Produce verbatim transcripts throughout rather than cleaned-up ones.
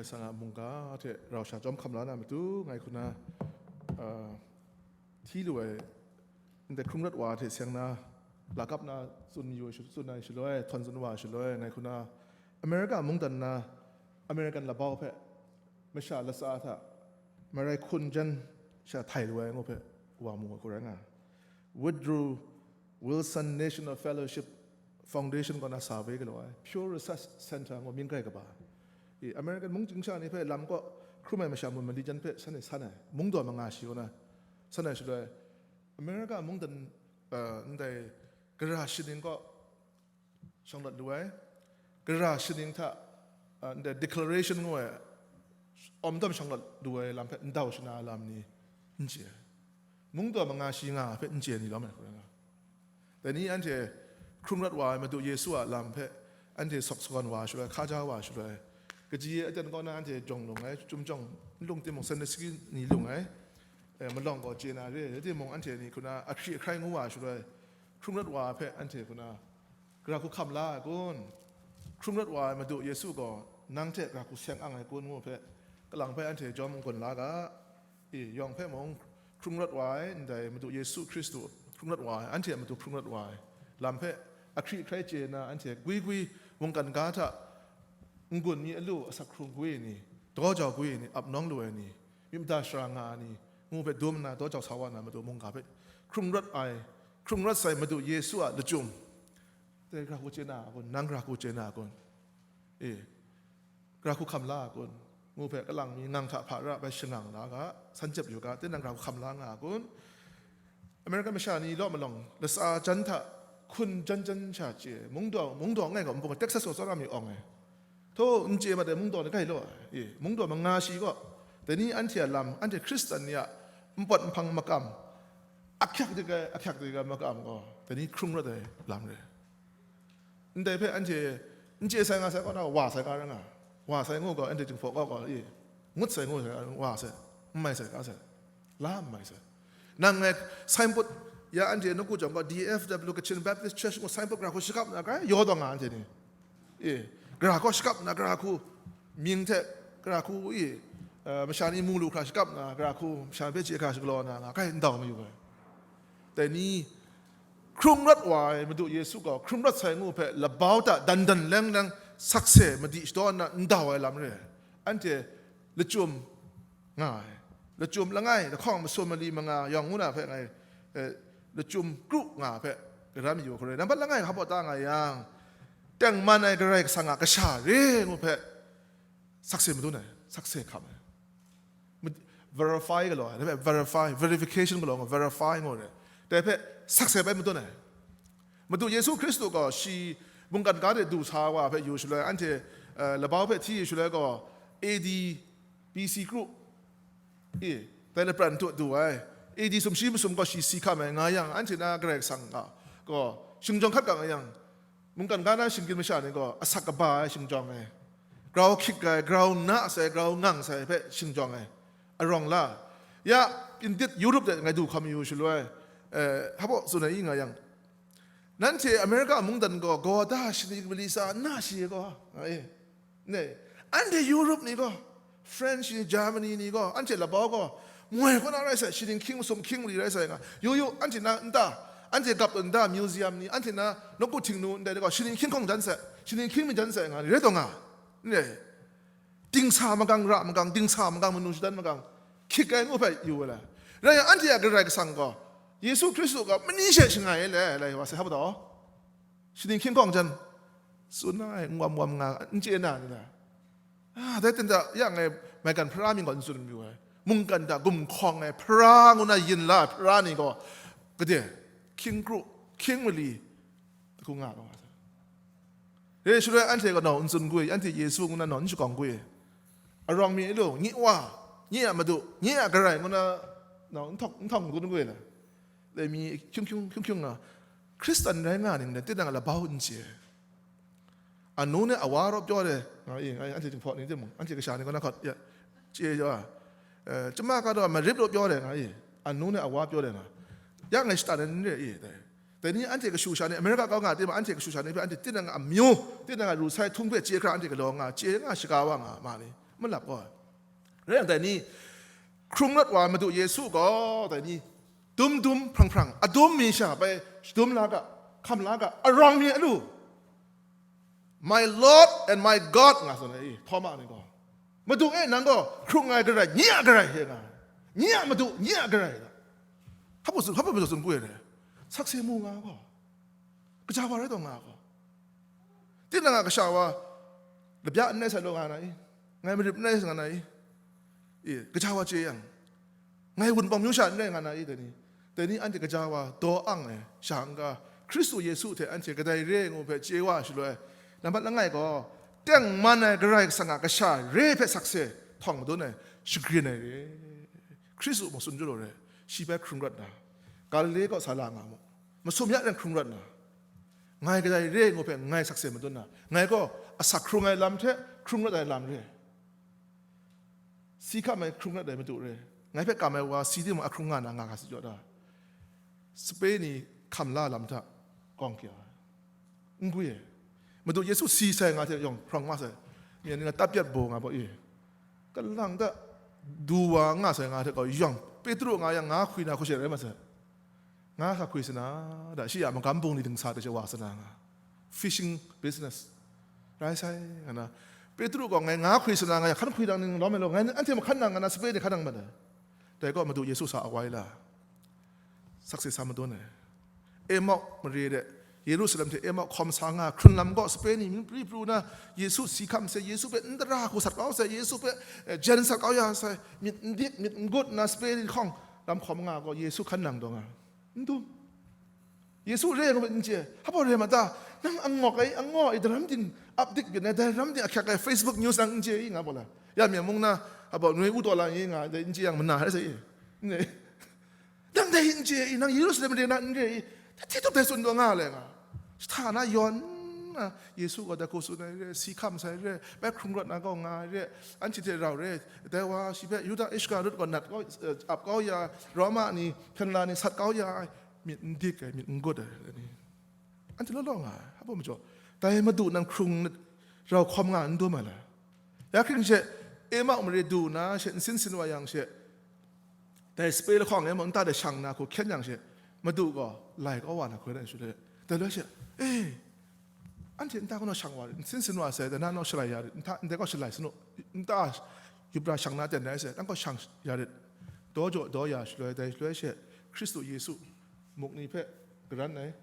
Sang a mungga hte rau sha chyawm hkam la na matu, ngai hku na, ah, hti lu ai, ndai hkrung rawt wa hte seng na, lakap na tsun yu ai sha-, tsun ai shaloi, htawn tsun wa ai shaloi, ngai hku na America mungdan na American labau hpe masha latsa hta marai hkun jan sha htai lu ai ngu hpe wa mu ai hku rai nga ai. Woodrow Wilson National Fellowship Foundation kaw na sa bai galaw ai Pew Research Center ngu mying kai kaba. I, American mungchying sha ni hpe lam kaw hkrum ai masha mun mali jan hpe san e san ai, mungdaw manga shi kaw na san ai shaloi, America mungdan, uh, ndai gara shaning kaw shanglawt lu ai, gara shaning hta, uh, ndai Declaration ngu ai awm dawm shanglawt lu ai lam hpe ndau shana ai lam ni n chye ai. Mungdaw manga shi nga hpe n chye ni lawm ai hku rai nga. Dai ni anhte hkrung rawt wa ai Madu Yesu a lam hpe anhte sawk sagawn wa shaloi, hkaja wa shaloi, kaji aten kaw na anhte jawng lung ai, chyum jawng n lung timung, Sunday school ni lung ai, eh, malawng gaw chye na re, rai timung, anhte ni hku na ahkri ahkrai ngu wa shaloi, hkrung rawt wa ai hpe anhte hku na gara hku hkam la ai kun? Hkrung rawt wa ai Madu Yesu gaw nang hte gara hku seng ang ai kun ngu hpe, kalang hpe anhte jawm n-gun la ga. I, yawng hpe mung, hkrung rawt wa ai, ndai Madu Yesu Hkristu hkrung rawt wa ai, anhte a Madu hkrung rawt wa ai lam hpe ahkri ahkrai chye nna, anhte gwi gwi mungkan ga hta n-gun mi alu, asak hkrung gwi ai ni, daw jau gwi ai ni, ap nawng lu ai ni, myit mada shara nga ai ni, ngu hpe dum nna daw jau sa wa na Madu mungga hpe hkrung rawt ai, hkrung rawt sai Madu Yesu a lachyum, dai gara hku chye na a kun, nang gara hku chye na a kun? E, gara hku hkam la a kun? Ngu hpe kalang mi ngang hta hpa ra bai shangang la ga, san jep yu ga, tinang gara hku hkam la nga a kun? American masha ni law malawng latsa jan hta hkun jan jan sha chye, mungdaw, mungdaw langai gaw nbung Texas gaw tsawra mi awng ai. Htaw, n chye mat ai mungdaw ni kai law ai. E, mungdaw manga shi gaw, dai ni anhte a lam, anhte Hkristan ni a npawt nhpang makam, ahkyak dik ai, ahkyak dik ai makam gaw, dai ni hkrung rawt ai lam re. Ndai hpe anhte n chye sai nga sai kaw na, wa sai ga rai nga, wa sai ngu gaw, anhte Jinghpaw kaw gaw, e, ngut sai ngu sai, wa sai, n mai sai ga sai, la n mai sai. Nang ngai signboard, ya anhte nawku jawng gaw D F W Kachin Baptist Church ngu signboard gara hku shakap na, grai yaw taw nga anhte ni. E, gara hku shakap na, gara hku mying hte, gara hku, e, eh, masha ni mu lu hkra shakap na, gara hku masha hpe chye hkra shagalaw na nga, grai n dau mayu ai. Dai ni, hkrung rawt wa ai Madu Yesu gaw hkrung rawt sai ngu hpe labau hta dan dan leng leng sakse madi shadaw nna n dau ai lam re ai. Anhte lachyum nga ai, lachyum langai, lahkawng masum mali manga yawng ngu na hpe ngai, eh, lachyum kru nga hpe karam yu hkrai, nambat langai hpa baw ta nga yang, tengman ai Karai Kasang a kasha re ngu hpe sakse madun ai, sakse hkam ai. Mad-, verify galaw ai, dai hpe verify, verification galaw nga, verify ngu re. Dai hpe sakse bai madun ai. Madu Yesu Hkristu gaw shi mungkan ga de du sa wa hpe yu shaloi, anhte, eh, labau hpe hti yu shaloi gaw, A D B C kru, e, dai lapran tu du ai, A D sumshi masum gaw shi si hkam ai nga yang, anhte na Karai Kasang a gaw shingjawng hkat ga nga yang, mungkan ga na shinggyim masha ni gaw asak kaba ai shingjawng e, grau hkyik ai, grau na sai, grau ngang sai hpe shingjawng e, arawng la. Ya, Pyindit, Europe de ngai du hkam yu shaloi, eh, hpa baw tsun ai i nga yang, nanhte America mungdan gaw, gaw da shaning mali sa n na shi gaw, nga e. Ne, anhte Europe ni gaw, French ni, Germany ni gaw, anhte labau gaw, moi kaw na rai sai, shaning hkying masum hkying mali rai sai nga. Yu yu, anhte na nta, anhte gap tawn nta museum ni, anhte na nawku htingnu ndai ni gaw, shaning hkying hkawng jan sai, shaning hkying mi jan sai nga ni, rai taw nga. Ne, dingsa magang, ra magang, dingsa magang, manu shadan magang, hkyik ai ngu hpe yu ai le. Rai yang, anhte a Karai Kasang gaw, Yesu Hkristu gaw, mani she shangai ai le, lai wa sai, hpa taw? Shaning hkying hkawng jan, tsun ai, n wam wam nga, n chye na ni na? Ah, dai ten hta ya ngai maigan hpara mying gaw n tsun mayu ai. Mungkan hta gumhkawng ai hpara ngu na yin la ai hpara ni gaw, gade, hkying kru, hkying mali, hku nga kau nga sai. Re shaloi anhte gaw nau n tsun gwi, anhte Yesu ngu na nau n shakawng gwi. Arawng mi lu, nye Wa, nye a Madu, nye a Karai ngu na nau n htawk, n htawng n gun gwi na. Dai mi hkyung hkyung, hkyung hkyung nga, Hkristan rai nga ning dai, tinang a labau n chye. Anu ne awa raw pyaw de, nga i, nga i, anhte Jinghpaw ni timung, anhte kasha ni kaw na hkawt, ya, chye ya, eh, chyama ka daw marip raw pyaw de, nga i, anu ne awa pyaw de nga, ya ngai shata na n re i, dai. Dai ni anhte kashu sha ni, America kau nga timung, anhte kashu sha ni hpe anhte tinang a amyu, tinang a ru sai htung hpe chye hkra anhte galaw nga, chye nga shaga wa nga, ma ni. malap gaw. Rai yang dai ni, hkrung rawt wa Madu Yesu gaw dai ni, dum dum hprang hprang, adum mi sha bai shadum la ga, hkam la ga, arawng mi alu, "My Lord and my God," nga tsun ai, Htawma ni gaw, "Madu e, nang gaw hkrung ai Karai, nye a Karai," he nga, "Nye a Madu, nye a Karai," hpa tsun, hpa tsun kwi ai re, sakse mu nga gaw, kaja wa rai taw nga gaw, tinang a kasha wa, labya n rai sai law nga na i? Ngai marip n rai nga na i? E, kaja wa chye yang, ngai wunpawng myu sha n rai nga na i? Dai ni, dai ni anhte kaja wa daw ang ai sha n-ga, Hkristu Yesu hte anhte kadai re ai ngu hpe chye wa shaloi, nambat langai gaw, tengman ai Karai Kasang a kasha re hpe sakse htawng madun ai, shagrin ai re. Hkristu mung tsun jaw law re, shi bai hkrung rawt na, Galile kaw sa la nga mu, masum ya ren hkrung rawt na, ngai kadai re ai ngu hpe ngai sakse madun na, ngai gaw asak hkrung ai lam hte hkrung rawt ai lam re. Si hkam ai hkrung rawt ai Madu re, ngai hpe kam ai wa si timung a hkrung nga na nga ga si jaw ta, sape ni hkam la lam hta gawng kya ai. N gwi e. Madu Yesu si sai nga hte yawng hprawng ma sai. Myen ni nga tap yat baw nga baw e. Kalang ta du wa nga sai nga hte gaw yawng, Petru nga yang nga hkwi na hku she rai ma sai. Nga sa hkwi sana, da shi a magam bung ni dingsa hte she wa sana nga. Fishing business. Rai sai, nga na. Petru gaw ngai nga hkwi sana nga yang hkan hkwi dang ning lawm ai law, ngai anhte mahkan nang nga na sape ni hkan nang mat ai. Dai gaw Madu Yesu sa awai la. Sakse sa madun ai. Emau mare de, Yerusalem hte Emau hkawm sa nga hkrun lam gaw sape ni myit pri pru na, Yesu si hkam sai, Yesu hpe n tara hku sat kau sai, Yesu hpe, eh, jen sat kau ya sai, myit n dik, myit n gut nna sape ni hkawng lam hkawm nga gaw, Yesu hkan nang taw nga. N dum. Yesu re ngu n chye, hpa re ma ta, nang angawk ai, angaw ai, daram ting ap dik byin ai, daram ting ahkyak ai, Facebook news nang n chye i nga bawla. Ya myen mung na, hpa noi u taw la i nga, dai n chye yang mana ai sai i. N re. Nang dai n chye i, nang Yerusalem re na n re i, dai hte tup dai tsun taw nga le nga. Sahta na yawn na, Yesu gaw dai hku tsun ai re, si hkam sai re, bai hkrung rawt na gaw nga ai re, anhte hte rau re, dai wa shi hpe Yuda Iskariot gaw nat kau, eh, ap kau ya, Roma ni, hkyen la ni sat kau ya ai, myit n dik ai, myit n gut ai, dai ni. Anhte law law nga ai, hpa majaw, dai Madu nan hkrung rau hkawm nga n dum ai lai. Ya hkring she, Emau mare du nna she nsin sin wa yang she, dai sape lahkawng e mung nta de shang na hku hkyen yang she, Madu gaw lai kau wa na hkoi na shaloi, dai loi she, "E, anhte nta kau naw shang wa rit, nsin sin wa sai, dai na naw shalai ya rit, nta ndai gaw shalai sanu, nta yup ra shang na ten rai sai, nang gaw shang ya rit," daw jaw daw ya shaloi, dai shaloi she, Hkristu Yesu muk ni hpe garan ai,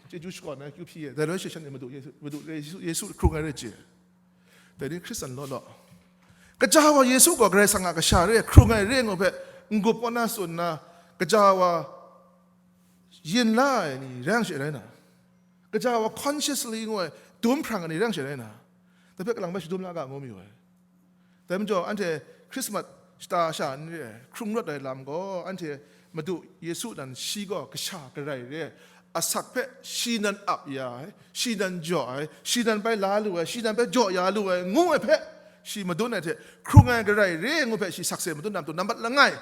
chyeju shakawn ai, kyu hpyi ai, dai loi she shanhte Madu Yesu, Madu Yesu, Yesu hkrung ai rai chye. Dai ni Hkristan law law, kaja wa Yesu gaw Karai Kasang a kasha re, hkrung ai re ngu hpe n-gup kaw na tsun nna, kaja wa yin la ai ni rai ang she rai na, kaja wa consciously ngu ai dum hprang ai ni rai ang she rai na, dai hpe kalang bai shadum la ga ngu mayu ai. Dai majaw, anhte Hkrismat shata sha n re ai, hkrung rawt ai lam gaw, anhte Madu Yesu nan shi gaw kasha Karai re ai, asak hpe shi nan ap ya ai, shi nan jaw ai, shi nan bai la lu ai, shi nan bai jaw ya lu ai, ngu ai hpe, shi madun ai hte, hkrung ai Karai re ai ngu hpe shi sakse madun na matu, nambat langai,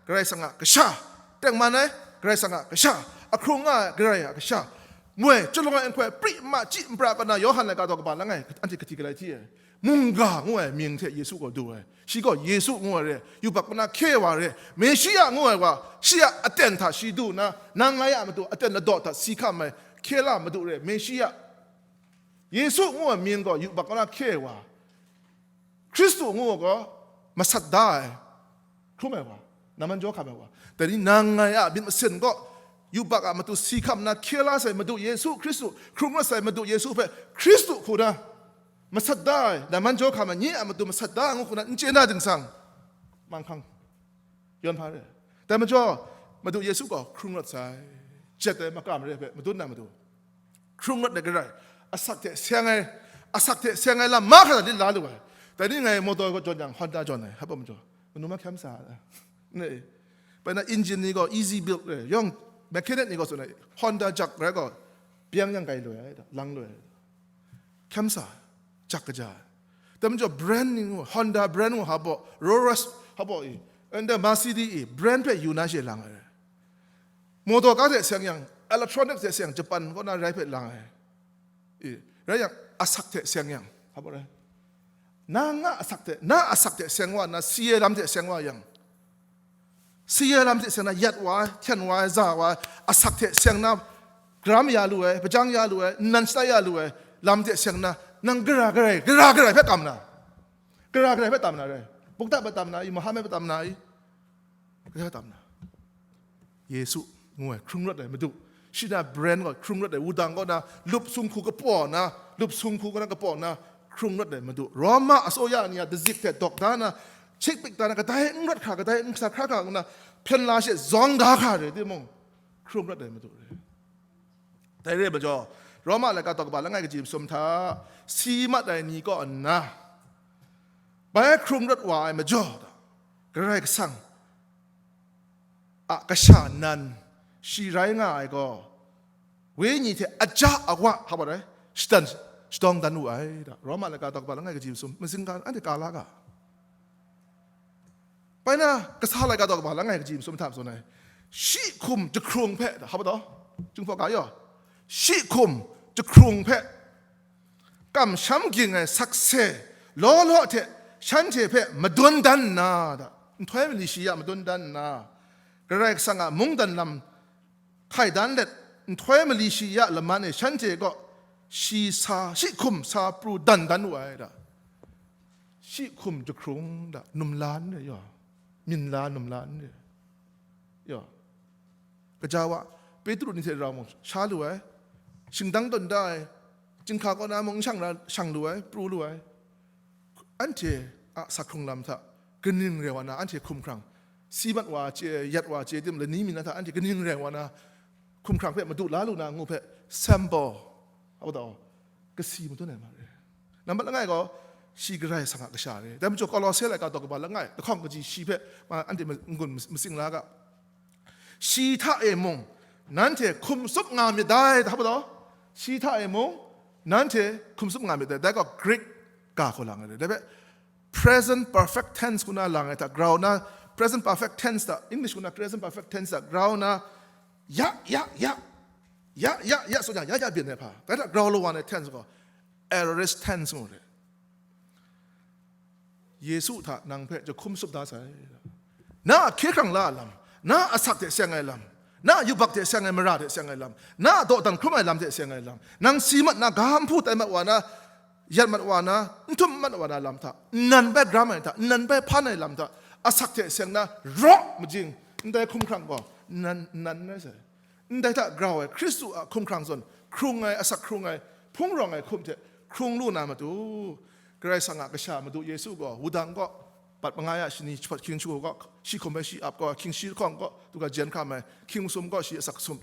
Karai Kasang a kasha, tengman ai, Karai Kasang a kasha, ahkrung nga ai Karai a kasha, moi, chyalang ai nhkoi, pri nma chyi npra kau na Yawhan laika daw kaba langai, anhte kahti galai hti ai. Mungga ngu ai mying hte Yesu gaw du ai. Shi gaw Yesu ngu ai re, yubak mana hkye wa re, Meshia ngu ai wa, shi a aten hta shi du nna, nang ngai a matu aten ladaw hta si hkam ai, hkye la madu re, Meshia. Yesu ngu ai mying gaw yubak mana hkye wa, Hkristu ngu ai gaw masat da ai, hkrum ai wa, namman jaw hkam ai wa. Dai ni nang ngai a myit masin gaw yubak a matu si hkam nna hkye la sai Madu Yesu Hkristu, hkrung rawt sai Madu Yesu hpe Hkristu hku na masat da ai, namman jaw hkam ai, nye a matu masat da ai ngu hku na n chye na ding sang, manghkang yawn hpa re. Dai majaw, Madu Yesu gaw hkrung rawt sai, jet ai makam re hpe madun na matu, hkrung rawt ai Karai, asak hte seng ai, asak hte seng ai lam mahkra lit la lu ai. Dai ni ngai motor gaw jawn yang, Honda jawn ai, hpa majaw, manu ma hkyam sa ai. Bai na engine ni gaw easy build re, yawng mechanic ni gaw tsun ai, Honda jak rai gaw, byang yang grai lu ai, lang lu ai. Hkyam sa, jak kaja ai. Dai majaw brand ni ngu, Honda brand ngu hpa baw, Rolls Royce hpa baw i, and then Mercedes i, brand hpe yu na she lang ai. Motor ka hte seng yang, electronic hte seng, Japan kaw na rai hpe lang ai. I, rai yang, asak hte seng yang, hpa baw rai. Nang a asak hte, na asak hte seng wa nna, si ai lam hte seng wa yang, si ai lam hte seng na, yat wa ai, hten wa ai, za wa ai, asak hte seng na, gram ya lu ai, hpajang ya lu ai, nnan shalai ya lu ai, lam hte seng na, nang gara garai, gara garai hpe tam na, gara garai hpe tam na rai, bukta hpe tam na i, Muhammad hpe tam na i, gara hpe tam na. Yesu ngu ai hkrung rawt ai Madu, shi na brand gaw hkrung rawt ai, wudang kaw na, lup sung hku kapaw na, lup sung hku kaw na kapaw na, hkrung rawt ai Madu. Roma asoya ni a dazik hte dawk da na, chik pik da na, kadai n rawt hkra, kadai n sa hkra hkra ngu na, hpyen la she zawng da hkra re timung, hkrung rawt ai Madu re. Dai re ai majaw, Roma laika daw kaba langai kaji masum hta, si mat ai ni kaw nna, bai hkrung rawt wa ai majaw, Karai Kasang a kasha nan, shi rai nga ai gaw, wenyi hte aja awa, hpa rai, shadan, shadawng dan wu ai, da. Roma laika daw kaba langai kaji masum, mazing ga, anhte ka la ga. Bai na, kasa laika daw kaba langai kaji masum hta tsun ai, shi hkum jahkrung hpe, da, hpa taw, Jinghpaw ga yaw, shi hkum jahkrung hpe, kamsham ging ai sakse law law hte shanhte hpe madun dan nna, da, nhtoi mali shi ya madun dan nna, Karai Kasang a mungdan lam hkai dan let, nhtoi mali shi ya laman e shanhte kaw shi sa, shi hkum sa pru dan dan wu ai, da. Shi hkum jahkrung, da, num la n re yaw, myin la num la n re yaw. Kaja wa, Petru ni hte rau mung sha lu ai, shingdang tawn da ai, chyinghka kaw na mung n shang ra, shang lu ai, pru lu ai. Anhte a asak hkrung lam hta kaning rai wa na, anhte hkum hkrang, si mat wa chye, yat wa chye tim, lani mi na hta anhte kaning rai wa na, hkum hkrang hpe madu la lu na ngu hpe, sample, a wada, kasi madun ai ma re. Nambat langai gaw, shi Karai Kasang a kasha re. Dai majaw, Kolose laika daw kaba langai, lahkawng kaji shi hpe, ma, anhte ma-, n-gun mas-, matsing la ga. Shi hta e mung, nanhte hkum tsup nga myit dai, hpa taw? Shi hta e mung, nanhte hkum tsup nga myit dai. Dai gaw Greek ga hku lang ai re. Dai hpe, present perfect tense hku na lang ai hta, grau na, present perfect tense hta, English hku na present perfect tense hta, grau na, ya, ya, ya, ya, ya, ya, tsun yang, ya, ya, byin ai hpa. Dai hta grau lawan ai tense gaw, aorist tense ngu re. Yesu hta nang hpe jahkum tsup da sai. Na a hkye hkrang la ai lam, na a asak hte seng ai lam, na a yubak hte seng ai mara hte seng ai lam, na a dawdan hkrum ai lam hte seng ai lam, nang si mat na, ga nhpu tai mat wa na, yat mat wa na, n htum mat wa na lam hta, nnan bai gram ai hta, nnan bai hpan ai lam hta, asak hte seng na, raw majing, ndai hkum hkrang gaw, nnan, nnan n rai sai. Ndai hta grau ai Hkristu a hkum hkrang zawn, hkrung ai, asak hkrung ai, hpung rawng ai hkum hte hkrung lu na matu, Karai Kasang a Kasha Madu Yesu gaw, wudang gaw, bat manga ya shani, jahpawt hkying shagu gaw, shi hkum ai shi ap gaw, hkying shi lahkawng gaw, du ga jen hkam ai, hkying masum gaw, shi asak sum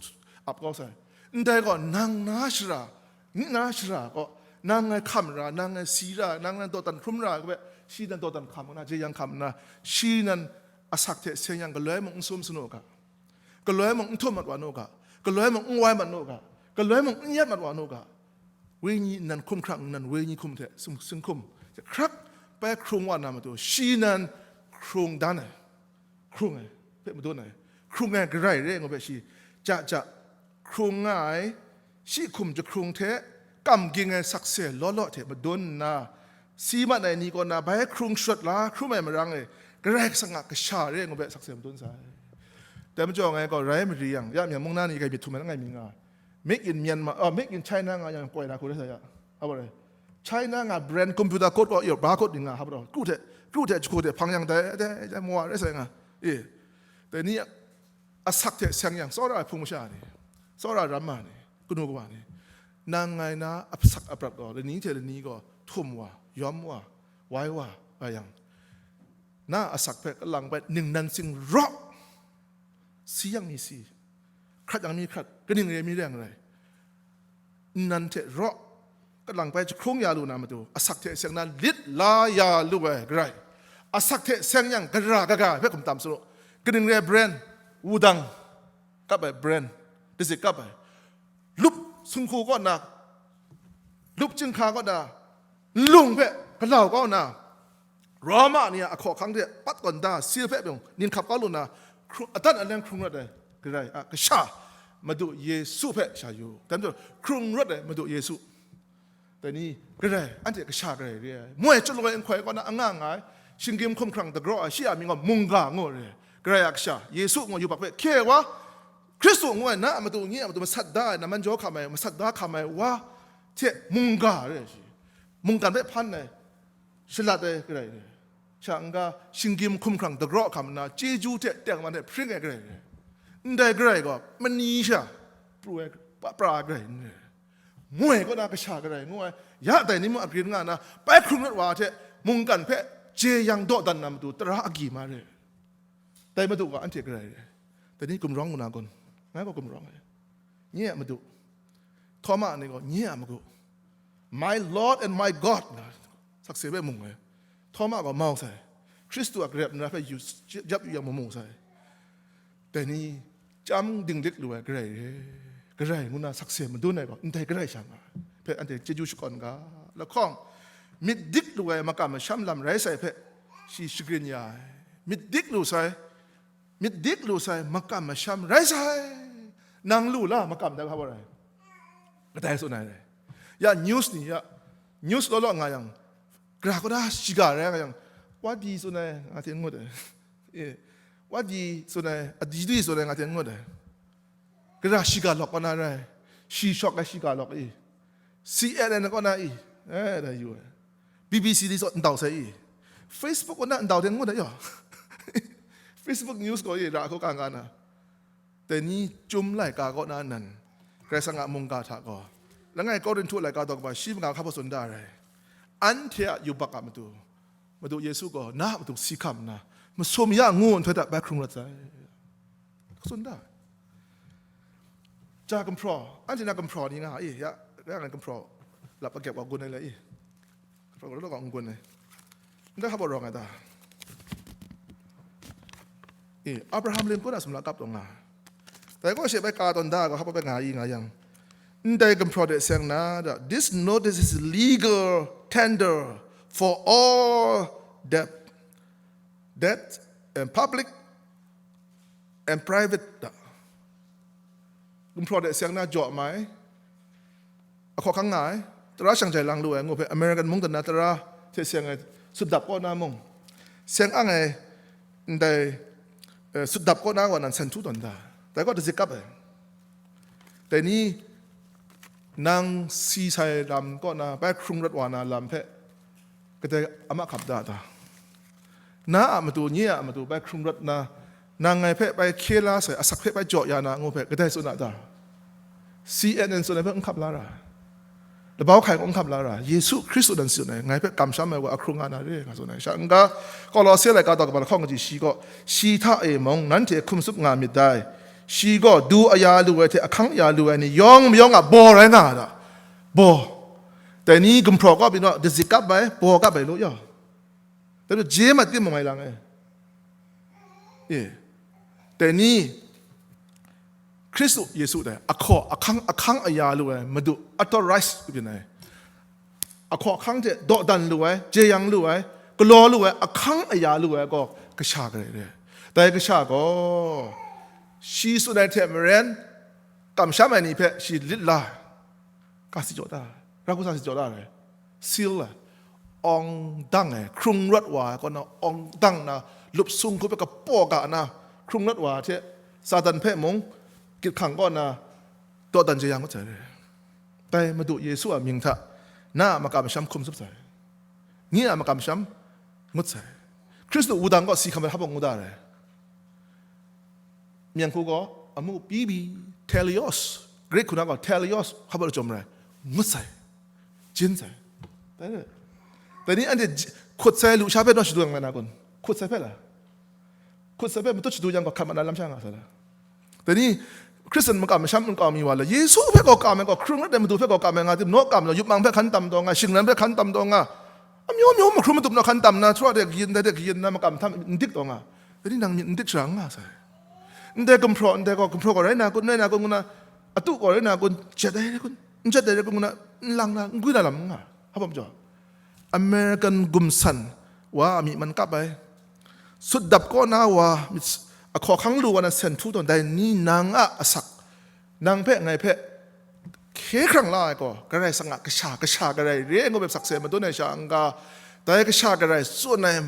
ap gaw sai. Ndai gaw, nang na shara, nang na shara gaw, nang ngai hkam ra, nang ngai si ra, nang ngai dawdan hkrum ra, kabe, shi nan dawdan hkam nna, jeyang hkam nna, shi nan asak hte seng yang galoi mung n sum sanu ga. Galoi mung n htum mat wa nu ga, galoi mung n wai mat nu ga, galoi mung n yat mat wa nu ga, wenyi nnan hkum hkrang nnan wenyi hkum hte sing-, singhkum hte hkrak bai hkrung wa na matu, shi nan hkrung dan ai, hkrung ai hpe madun ai, hkrung ai Karai re ngu hpe shi, ja ja hkrung nga ai, shi hkum jahkrung hte kam ging ai sakse law law hte madun nna, si mat ai ni kaw na bai hkrung sharawt la hkrum ai marang e, Karai Kasang a Kasha re ngu hpe sakse madun sai. Dai majaw ngai gaw rai mari yang, ya myen mung na ni kai myit htum ai langai mi nga, Make in Myanmar, oh, Make in China nga yang koi na hku rai sa ya. Apa rai? China nga brand computer code gaw, yo, barcode ni nga, hapa rai? Kru hte, kru hte jahku hte hpang yang dai, dai, dai, mawa rai sa nga. E, dai ni asak hte seng yang, tsawra ai hpung masha ni, tsawra ramma ni, kanu kawa ni, nang ngai na asak aprat gaw, lani hte lani gaw, htum wa, yawm wa, wai wa, nga yang, na asak hpe kalang bai ningnan sing raw, si yang mi si, hkrat yang mi hkrat, kaning re mi reng rai, nnan hte raw, kalang bai jahkrung ya lu na matu, asak hte seng na lit la ya lu ai Karai, asak hte seng yang gara kaga hpe hkum tam saru, kaning re brand, wudang kap ai brand, dazik kap ai, lup sung hku kaw na, lup chyinghka kaw na, nlung hpe galau kau na, Roma ni a ahkaw ahkang hte pat gawn da, sil hpe mung nin hkap kau lu na, hkrung, adan aleng hkrung rawt ai Karai a Kasha, Madu Yesu hpe sha yu. Dai majaw, hkrung rawt ai Madu Yesu, Dai ni, Karai, anhte kasha Karai re ai. Moi chyalu ai nhkoi kaw na anga nga ai, shinggyim hkumhkrang dagraw ai, shi a mying gaw mungga ngu re ai. Karai a kasha, Yesu ngu yubak hpe hkye ai wa, Hkristu ngu ai na a matu, nye a matu masat da ai, namman jaw hkam ai, masat da hkam ai wa hte mungga re ai shi. Mungkan hpe hpan ai, shalat ai Karai re ai. Sha n-ga, shinggyim hkumhkrang dagraw hkam nna, chyeju hte tengman hte hpring ai Karai re ai. Ndai Karai gaw mani sha pru ai, pra ai Karai n re ai. Moi kaw na kasha Karai ngu ai, ya dai ni mung agrin nga na, bai hkrung rawt wa hte mungkan hpe jeyang dawdan na matu tara agyi ma re ai. Dai madu gaw anhte Karai re ai. Dai ni gumrawng ngu na kun? Ngai gaw gumrawng ai. Nye a madu. Htawma ni gaw, nye a madu. My Lord and my God, nga sakse hpe mung ai. Htawma gaw mau sai. Hkristu a garep nra hpe yu, jap yu yang mamu sai. Dai ni, chyam dinglik lu ai Karai re, Karai ngu na sakse madun ai gaw, ndai Karai sha nga ai hpe anhte chyeju shakawn ga. Lahkawng, myit dik lu ai makam masham lam rai sai hpe shi shagrin ya ai. Myit dik lu sai, myit dik lu sai makam masham rai sai. Nang lu la makam dai hpa rai? Kadai tsun ai rai? Ya news ni ya, news law law nga yang, gara kaw da shiga rai nga yang, wa di tsun ai nga hte n ngut ai. E, wa di tsun ai, a di di tsun ai nga hte n ngut ai. Gara shiga lawk kaw na rai? Shi shawk ai shiga lawk i? C N N kaw na i? E, da yu ai. B B C di saw ndau sai i? Facebook kaw na ndau hte n ngut ai yaw. Facebook news gaw i ra hku ka nga na. Dai ni chyum laika kaw na nan, Karai Kasang a mungga hta gaw, langai Korinhtu laika daw kaba shi manga hkap tsun da ai. Anhte a yubak a matu, Madu Yesu gaw na a matu si hkam nna, masum ya ngu nhtoi hta bai hkrung rawt sai. Tsun da. Ja gumhpraw, anhte na gumhpraw ni nga, e, ya, ya ngai gumhpraw lap agyep wa gun ai le, e. Gumhpraw law law n gun ai. Ndai hpa rawng ai ta? E, Abraham Lincoln a sumla kap taw nga. Dai gaw she bai ka tawn da gaw, hpa bai nga i nga yang, ndai gumhpraw de seng na, da, this notice is legal tender for all debt, debt and public and private, da. Gumhpraw de seng na jaw mai, ahkaw hkang nga ai, tara shang jai lang lu ai ngu hpe, American mungdan na tara hte seng ai sutdap kaw na mung, seng ang ai ndai, eh, sutdap kaw na wa nan san htu tawn da, dai gaw dazik kap ai. Dai ni, nang si sai lam kaw na bai hkrung rawt wa na lam hpe kadai a mahkap da ta? Na a matu, nye a matu bai hkrung rawt na, nang ngai hpe bai hkye la sai, asak hpe bai jaw ya na ngu hpe kadai tsun a ta? C N N tsun ai hpe n hkap la ra, labau hkai n hkap la ra, Yesu Hkristu nan tsun ai, ngai hpe kamsham ai wa ahkrung nga na re, nga tsun ai. Sha n-ga, Kolose laika daw kaba lahkawng kaji shi gaw, shi hta e mung nanhte hkum tsup nga myit dai. Shi gaw du aya lu ai hte ahkang aya lu ai ni yawng mayawng a baw rai nga ai ta? Baw. Dai ni gumhpraw kaw pyi naw, dazik kap ai, baw kap ai law yaw. Dai majaw je mat timung ngai lang e. E. Dai ni Hkristu Yesu dai ahkaw ahkang, ahkang aya lu ai Madu, authorize byin ai. Ahkaw ahkang hte dawdan lu ai, jeyang lu ai, galaw lu ai, ahkang aya lu ai gaw kasha Karai re. Dai kasha gaw shi tsun ai hte maren, kamsham ai ni hpe shi lit la ai. Ga si jaw da ai, ra hku sa si jaw da ai, seal ai, awng dang ai, hkrung rawt wa ai kaw na, awng dang na, lup sung hku hpe kapaw ga na, hkrung rawt wa hte Satan hpe mung, gyit hkang kaw na, dawdan jeyang ngut sai. Dai Madu Yesu a mying hta, na a makam masham hkum tsup sai, nye a makam masham ngut sai. Hkristu wudang gaw si hkam ai hpa ngu da ai. Myen hku gaw amu pibi, teleos, Greek hku na gaw teleos, hpa lachyum rai, ngut sai, jin sai. Dai ni anhte j-, hkut sai lusha hpe naw shadung ai na kun? Hkut sai hpe la? Hkut sai hpe matut shadu yang gaw hkat mat na lam sha nga sai la? Dai ni Hkristan makam masham nkau mi wa la, Yesu hpe gaw kam ai gaw, hkrung rawt ai Madu hpe gaw kam ai nga tim, naw kam law, yupmang hpe hkan tam taw nga, shingran hpe hkan tam taw nga, amyu myu mahkrum matup naw hkan tam na, sara de kayin, dai de kayin na makam hta n dik taw nga. Dai ni nang myit n dik sara n nga sai. Ndai gumhpraw, ndai gaw gumhpraw gaw rai na kun, rai na kun ngu na, atu gaw rai na kun, jet ai rai kun, n jet ai rai kun ngu na, n lang na, n gwi na lam n nga. Hpa majaw, American gumsan wa a myi man kap ai, sutdap kaw na wa, ahkaw hkang lu wa na sen htu tawn, dai ni nang a asak, nang hpe, ngai hpe, hkye hkrang la ai gaw, Karai Kasang a kasha, kasha Karai re ai ngu hpe sakse madun ai sha n-ga, dai kasha Karai tsun ai,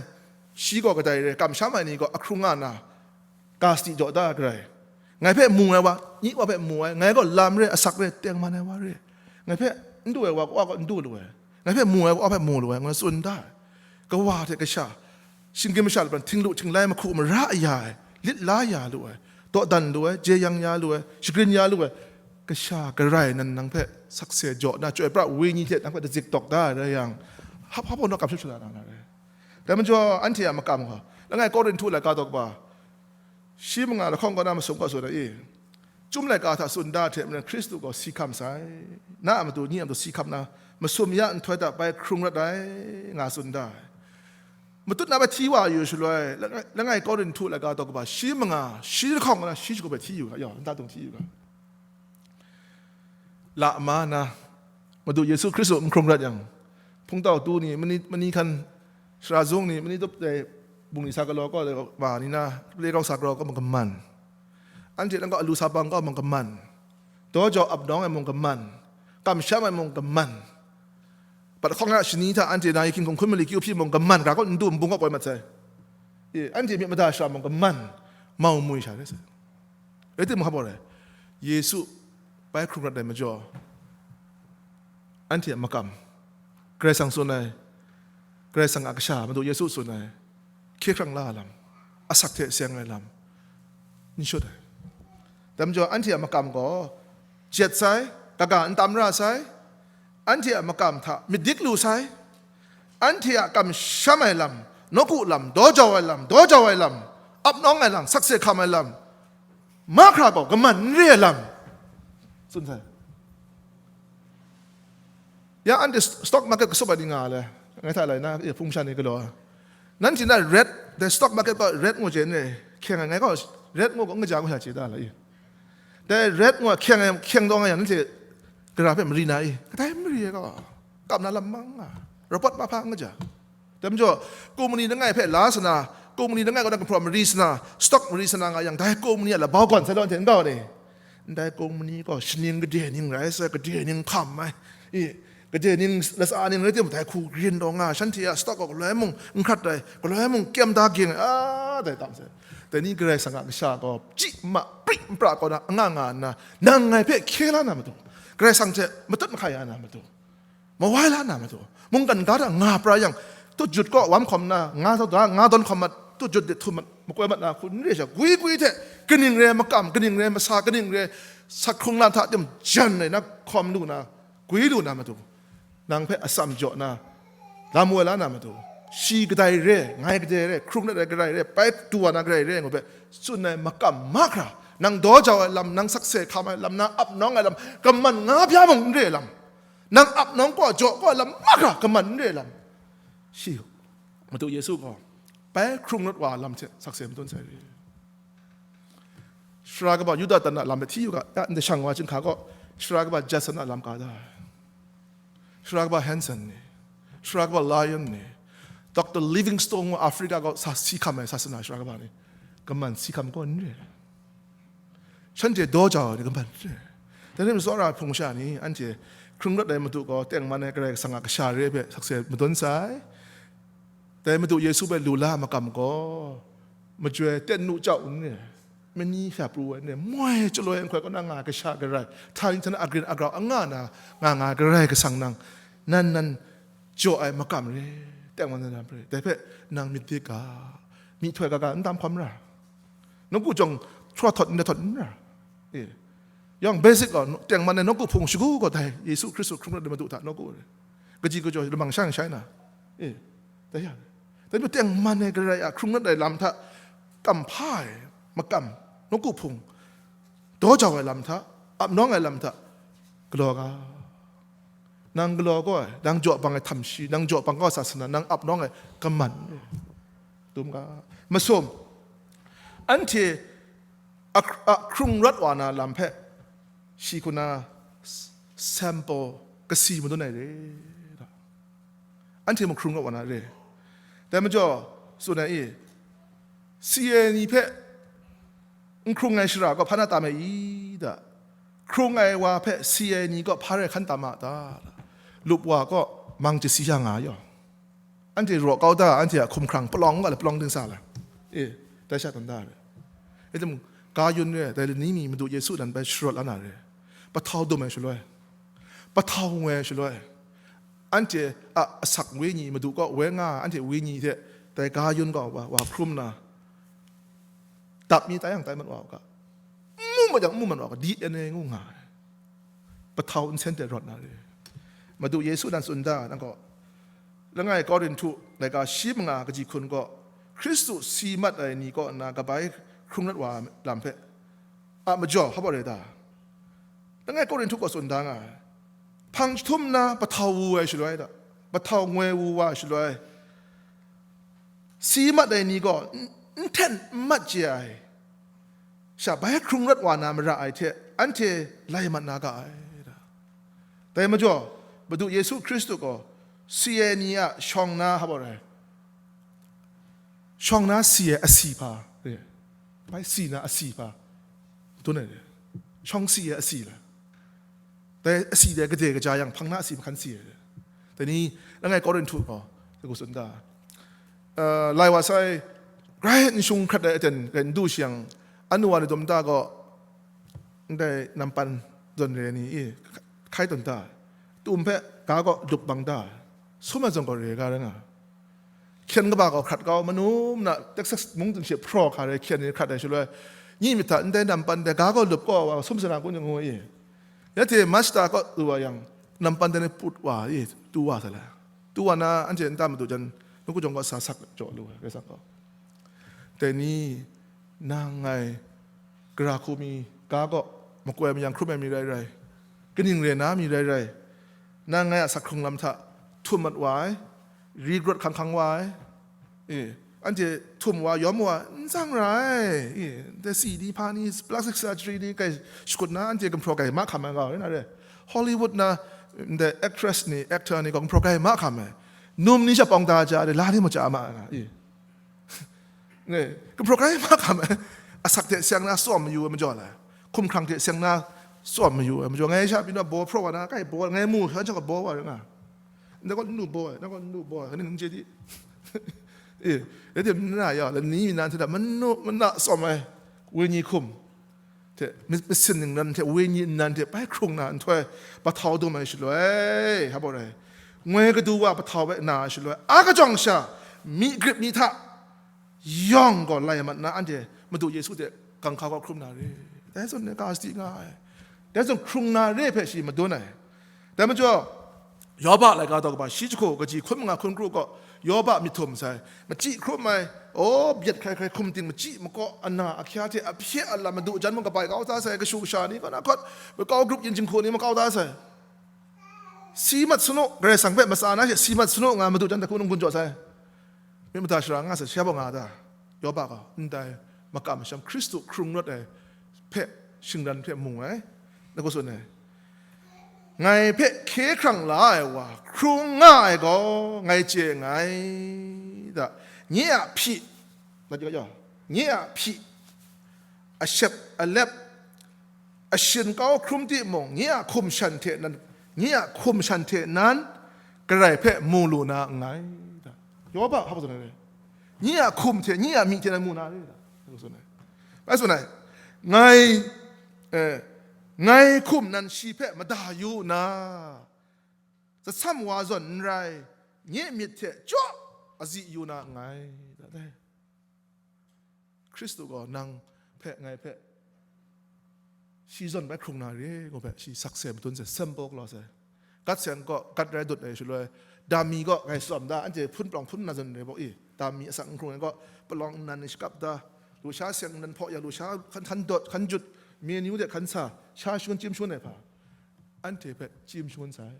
shi gaw kadai re, kamsham ai ni gaw ahkrung nga na, ga sadi jaw da ai Karai. Ngai hpe mu ai wa, nye wa hpe mu ai, ngai gaw lam re, asak re, tengman ai wa re. Ngai hpe n du ai wa, wa gaw n du lu ai. Ngai hpe mu ai wa hpe mu lu ai, ngai tsun da ai. Kawa hte kasha, shinggyim masha laban htinglu htinglai mahku mara ya ai, lit la ya lu ai, dawdan lu ai, jeyang ya lu ai, shagrin ya lu ai, kasha Karai nan nang hpe sakse jaw na, Chyoi pra Wenyi hte nang hpe dazik dawk da ai rai yang, hap hap gaw naw kamsham shala na na rai. Dai majaw, anhte a makam gaw, langai Korinhtu laika daw kaba, shi manga lahkawng kaw na masum gaw tsun ai, Chyum laika hta tsun da hte maren Hkristu gaw si hkam sai, na a matu, nye a matu si hkam na, masum ya nhtoi hta bai hkrung rawt ai, nga tsun da ai. Matut na bai hti wa yu shaloi, langai, langai Korinhtu laika daw kaba, shi manga, shi lahkawng kaw na, shi shagu bai hti yu ga, yaw, nta dung hti yu ga. La ma na, Madu Yesu Hkristu n hkrung rat yang, hpungtau tu ni, mani, mani hkan, shara zung ni, mani tup dai bungli sa galaw kaw, ma ni na, le kau sa galaw kaw mung kaman. Anhte lang kaw alu sa bang kaw mung kaman. Daw jau ap nawng ai mung kaman. Kamsham ai mung kaman. Pat hkawng ya shani hta anhte na yi hkying hkum hkun mali kyu hpyi mung kaman, ga kaw n du n bung kaw poi mat sai. E, anhte myit mada shara mung kaman. Mau mui sha rai sai. Rai timung, hpa rai, Yesu bai hkrung rat ai majaw, anhte a makam, Karai Kasang tsun ai, Karai Kasang a kasha, Madu Yesu tsun ai, hkye hkrang la ai lam, asak hte seng ai lam, n shut ai. Dai majaw, anhte a makam gaw, jet sai, kaga n tam ra sai, anhte a makam hta myit dik lu sai, anhte a kamsham ai lam, nawku lam, daw jau ai lam, daw jau ai lam, ap nawng ai lam, sakse hkam ai lam, mahkra gaw kaman n re ai lam, tsun sai. Ya anhte stock market kasup ai ni nga le, ngai hta lai na, e, hpung sha ni galaw. Nanhte na red, the stock market gaw red ngu je n re, hkyeng ai, ngai gaw red ngu gaw n kaja ngu sha chye da la i. Dai red ngu ai hkyeng ai, hkyeng dawng ai yang nanhte gara hpe mari na i? Kadai mari ai gaw, kap na lam mang nga, report mahpa n kaja. Dai majaw, kumni langai hpe la sana, kumni langai kaw na kahpraw mari sana, stock mari sana nga yang, dai kumni a labau gawn sai law, anhte n gau ni? Ndai kumni gaw shaning kade ning rai sai, kade ning hkam ai, i, kade ning latsa ning rai timung, dai hku grin taw nga, shanhte a stock gaw galoi mung n hkrat ai, galoi mung kyem da ging ai, a, dai tam sai. Dai ni Karai Kasang a kasha gaw, chyi ma, pri n pra kaw na, anga nga nna, nang ngai hpe hkye la na matu, Karai Kasang hte matut mahkai ya na matu, mawai la na matu, mungkan ga hta nga pra yang, tut jut kaw wam hkawm na, nga taw da, nga dawn hkawm mat, tut jut de htum mat, makoi mat na hku n re sha, gwi gwi hte, kaning re makam, kaning re masa, kaning re sakhkrung lam hta tim jan ai na hkawm lu na, gwi lu na matu, nang hpe atsam jaw na, lam woi la na matu, shi kadai re, ngai kadai re, hkrung dat ai kadai re, pai du wa na kadai re, ngu hpe tsun ai makam mahkra, nang daw jau ai lam, nang sakse hkam ai lam, nang ap nawng ai lam, kaman nga bya mung n re ai lam, nang ap nawng kaw jaw kaw lam mahkra kaman n re lam, shi Madu Yesu gaw bai hkrung rawt wa lam hte sakse madun sai re. Sara kaba Yuda tan a lam hpe hti yu ga, ya, ndai shang wa chyinghka gaw, sara kaba Judson a lam ka da ai. Sara kaba Hanson ni, sara kaba Lyon ni, Doctor Livingstone wa Africa gaw sa si hkam ai sasana sara kaba ni, kaman si hkam gaw n re. Shanhte daw jau ai ni kaman re. Dai ni matsawra hpung sha ni, anhte hkrung rawt ai matu gaw, tengman ai Karai Kasang a kasha re ai hpe sakse madun sai. Dai Madu Yesu hpe lu la ai makam gaw, majoi ten nu jau n re, mani hta pru ai n re, moi chyaloi nhtoi kaw na nga ai kasha Karai, htani htana agrin agrau anga na nga nga ai Karai Kasang nang, nan nan jaw ai makam re, tengman ai lam re. Dai hpe nang myit dik ga, myihtoi ga ga n tam hkawm ra. Nawku jawng hkra htawt n htawt n ra. E. Yawng basic gaw, tengman ai nawku hpung shagu gaw dai, Yesu Hkristu hkrung rawt ai Madu hta nawku re. Kaji kajaw lamang shang shai na. E. Dai yang. Dai majaw tengman ai Karai a hkrung rawt ai lam hta, kamhpa ai, makam, nawku hpung, daw jau ai lam hta, ap nawng ai lam hta, galaw ga. Nang galaw gaw ai, nang jaw bang ai htam shi, nang jaw bang gaw ai sasana, nang ap nawng ai kaman. Dum ga. Masum. Anhte a, a hkrung rawt wa na lam hpe, shi hku na s-, sample kasi madun ai re. Anhte mung hkrung rawt wa na re. Dai majaw, tsun ai e, C A ni hpe n hkrung ai shara gaw hpa na tam ai i da? Hkrung ai wa hpe si ai ni kaw hpa rai hkan tam a ta? Lup wa kaw mang chasi ya nga yaw. Anhte raw kau da, anhte a hkumhkrang palawng nga le palawng dingsa la? E, dai sha tawn da re. E, dai mung, ga yun re, dai lani mi Madu Yesu nan bai sharawt la na re. Pahtau dum ai shaloi, pahtau ngoi ai shaloi, anhte a asak wenyi, Madu kaw woi nga, anhte wenyi hte dai ga yun kaw wa, wa hkrum na, dap mi tai yang tai mat wa u ga, mu mat yang mu mat wa u ga, D N A ngu nga ai. Pahtau nsen hte rawt na re. Madu Yesu nan tsun da, nang gaw, langai Korinhtu laika shi manga kaji hkun gaw, Hkristu si mat ai ni kaw nna kabai hkrung rawt wa lam hpe a majaw hpa re da? Langai Korinhtu gaw tsun da nga ai. Hpang jahtum na pahtau wu ai shaloi da, pahtau ngoi wu wa ai shaloi, si mat ai ni gaw n, n hten n mat chye ai, sha bai hkrung rawt wa na mara ai hte anhte lai mat na ga ai. Dai majaw, Madu Yesu Hkristu gaw si ai ni a shawng na hpa rai, shawng na si ai asi hpa re, bai si na asi hpa, dun ai re, shawng si ai asi la. Dai asi dai gade kaja yang hpang na asi mahkan si ai. Dai ni, langai Korinhtu gaw, dai gu tsun da. Uh, lai wa sai, grai n shung hkrat ai aten rai n du shi yang, anu wa ni dum ta gaw, ndai nampan zawn re ni i, hkai tawn ta, tum hpe ga gaw dup bang ta, sum ai zawn gaw re ga rai nga. Hkyen kaba gaw hkrat kau, manu na Texas mung hte hpraw hkra re hkyen ni hkrat ai shaloi, nyi myit hta ndai nampan dai ga gaw lup kaw wa sum sana kun ngu i. Ya hte mashta kaw lu wa yang, nampan dai ni put wa i, tu wa sa la. Tu wa na, anhte nta madu jan, nu kujawng kaw sa sak jaw lu ai, Karai Kasang gaw. Dai ni, nang ngai gara hku mi ga gaw makoi mayang hkrum ai mi rai rai, kaning re na mi rai rai, nang ngai a sak hkrung lam hta htum mat wa ai, ri grawt hkang hkang wa ai, e, anhte htum wa, yawm wa, n tsang ra ai, e, ndai si ni, hpa ni, plastic surgery ni kai shakut na, anhte gumhpraw kai mahkam ai ga rai na re. Hollywood na, ndai actress ni, actor ni gaw gumhpraw kai mahkam ai. Num ni sha pawng da ja ai, la ni maja ma ai ga, e. Ne, gumhpraw kai mahkam ai. Asak hte seng na tsawm mayu ai majaw lai. Hkumhkrang hte seng na tsawm mayu ai majaw, ngai sha pyi na baw hpraw wa na, kai baw, ngai mu sha, sha gaw baw wa rai nga. Ndai gaw n lu baw ai, ndai gaw n lu baw ai, kaning n chye di. E, ya de, nna ya, lani mi nan hte da, manu, mana tsawm ai, wenyi hkum hte, mi-, masin ningnan hte, wenyi nnan hte, bai hkrung na nhtoi, pahtau dum ai shaloi, hpa rai, ngoi kadu wa pahtau bai na ai shaloi, a kajawng sha, mi grip mi hta, yawng gaw lai mat na, anhte Madu Yesu hte gangka gaw hkrum na re. Dai zawn e, ga sadi nga ai. Dai zawn hkrung na re hpe shi madun ai. Dai majaw, Yoba laika daw kaba shi jahku kaji hkun manga hkun kru gaw, Yoba myit htum sai, machyi hkrum ai, o, byet hkrai hkrai hkum ting machyi makaw, ana ahkya hte ahpye alam madu jan mung kabai kau da sai, kashu kasha ni kaw na hkawt, makau grup yin jinghku ni makau da sai. Si mat sanu, Karai Kasang hpe matsa na she si mat sanu nga madu jan hta hkungga n-gun jaw sai. Myit mada shara nga sai, shi hpa nga ta? Yoba gaw ndai makam masham Hkristu hkrung rawt ai hpe, shingran hpe mu ai. Ngu tsun ai. Ngai hpe hkye hkrang la ai wa hkrung nga ai gaw ngai chye nngai da. Nye a hpyi, nye a hpyi, ashep alep, ashin kau hkrum timung, nye a hkum shan hte nan, nye a hkum shan hte nan Karai hpe mu lu na nngai da. Yoba hpa tsun ai re? Nye a hkum hte, nye a myi hte nan mu na re da, ngu tsun ai. Bai tsun ai, ngai, eh, ngai hkum nan shi hpe mada yu nna, zatsam wa zawn n rai, nye myit hte chyaw azi yu na nngai, da dai. Hkristu gaw nang hpe, ngai hpe, shi zawn bai hkrung na re ngu hpe, shi sakse madun sai, symbol galaw sai. Gat seng kaw, gat rai dut ai shaloi, dam mi kaw, ngai tsawm da, anhte hpun palawng hpun na zawn re baw i, dam mi asak n hkrung ai kaw, palawng nnan ni shakap da, lusha seng nnan hpaw yang, lusha hkan, hkan dawt, hkan jut, menu de hkan sa, sha shangun, chyim shangun ai hpa, anhte hpe chyim shangun sai.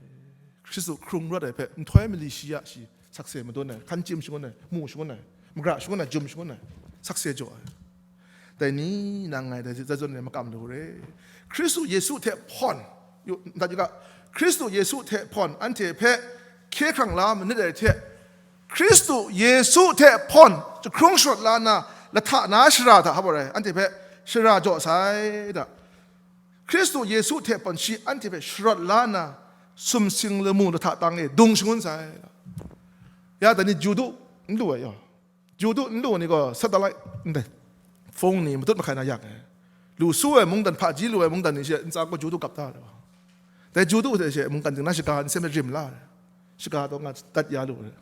Hkristu hkrung rawt ai hpe nhtoi mali shi ya shi sakse madun ai, hkan chyim shangun ai, mu shangun ai, magra shangun ai, jum shangun ai, sakse jaw ai. Dai ni nang ngai dai zawn ai makam lu re. Hkristu Yesu hte hpawn, yu, ndat yu ga, Hkristu Yesu hte hpawn anhte hpe hkye hkrang la manit ai hte, Hkristu Yesu hte hpawn jahkrung sharawt la nna, lahta na shara hta hpa rai, anhte hpe shara jaw sai da. Hkristu Yesu hte hpawn shi anhte hpe sharawt la nna, sumsing lamu lahta tang e dung shangun sai. Ya, dai ni Judu n lu ai yaw. Judu n lu ni gaw satellite ndai phone ni matut mahkai na yak ai. Lu su ai mungdan, hpaji lu ai mungdan ni she ntsa gaw Judu kap da ai. Dai Judu hte she mungkan ting na shaga nsen hpe rim la ai. Shaga taw nga dat ya lu ai.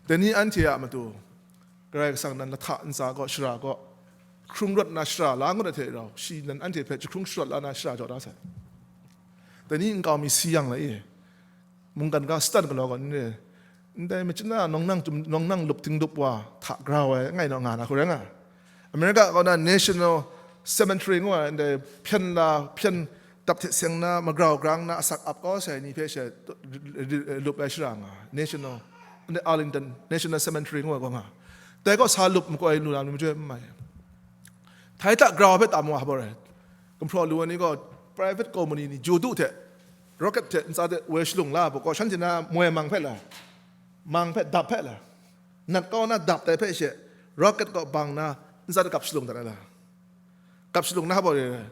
Dai ni anhte a matu, Karai Kasang nan lahta ntsa gaw, shara gaw, hkrung rawt na shara la ngut ai hte rau, shi nan anhte hpe jahkrung sharawt la na shara jaw da sai. Dai ni nkau mi si yang lai e, mungkan ga Satan galaw gaw n re, ndai machyin na nawng nang, nawng nang lup tingdup wa hta grau ai, ngai naw nga na hku rai nga. America kaw na National Cemetery ngu ai, ndai hpyen la, hpyen dap hte seng na, magrau grang na, asak ap kau sai ni hpe she lup ai shara nga, National, ndai Arlington National Cemetery ngu ai gaw nga. Dai gaw sa lup makoi lu na ni majoi n mai. Htai hta grau hpe tam wa hpa rai. Gumhpraw lu ai ni gaw private company ni Judu hte, rocket hte ntsa hte woi shalung la ai hpaw gaw, shanhte na moi mang hpe la, mang hpe dap hpe la, nat kau na dap tai hpe she, rocket gaw bang na ntsa hte kap shalung dat ai la. Kap shalung na hpa rai rai.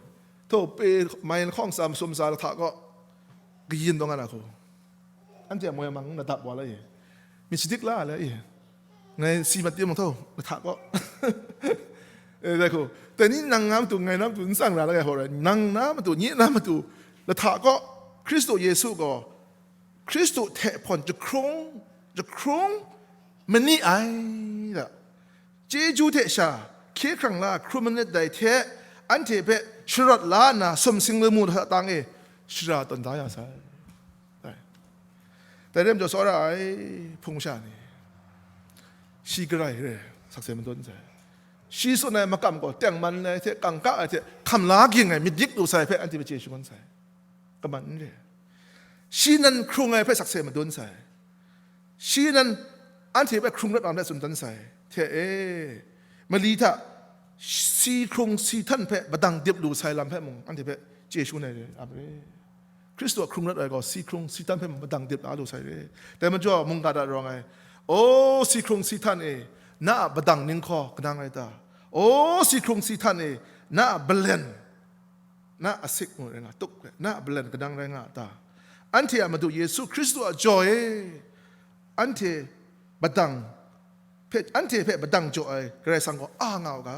Tho pe mai lahkawng tsa masum tsa lahta gaw kayin taw nga na hku. Anhte a moi mang na dap wa la e. Myit shadik la ai la e. Ngai si mat timung tho, lahta gaw. E, dai hku. Dai ni nang na matu, ngai na matu, n tsang ra la ai hpaw rai. Nang na matu, nye na matu, lahta gaw, Hkristu Yesu gaw, Hkristu hte hpawn jahkrung, jahkrung mani ai da. Chyeju hte sha hkye hkrang la hkrum manit dai hte, anhte hpe sharawt la nna, sumsing lamu lahta tang e shara tawn da ya sai. Dai. Dai rai majaw, tsawra ai hpung sha ni, shi garai re, sakse madun sai. Shi tsun ai makam gaw tengman ai hte, kangka ai hte, hkam la ging ai, myit dik lu sai hpe anhte hpe chye shangun sai. Kaman n re. Shi nan hkrung ai hpe sakse madun sai. Shi nan anhte hpe hkrung rawt na hpe tsun dan sai. Hte e, mali hta si hkrung si htan hpe madang dip lu sai lam hpe mung anhte hpe chye shangun ai re, ap re. Hkristu a hkrung rawt ai gaw si hkrung si htan hpe mung madang dip la lu sai re. Dai majaw mungga hta rawng ai, O si hkrung si htan e, na a madang ninghkaw kanang rai ta? O si hkrung si htan e, na a balen, na a asik mung rai nga, tuk hpe, na a balen kanang rai nga a ta? Anhte a Madu Yesu Hkristu a jaw e, anhte madang hpe, anhte hpe madang jaw ai Karai Kasang gaw a nga u ga,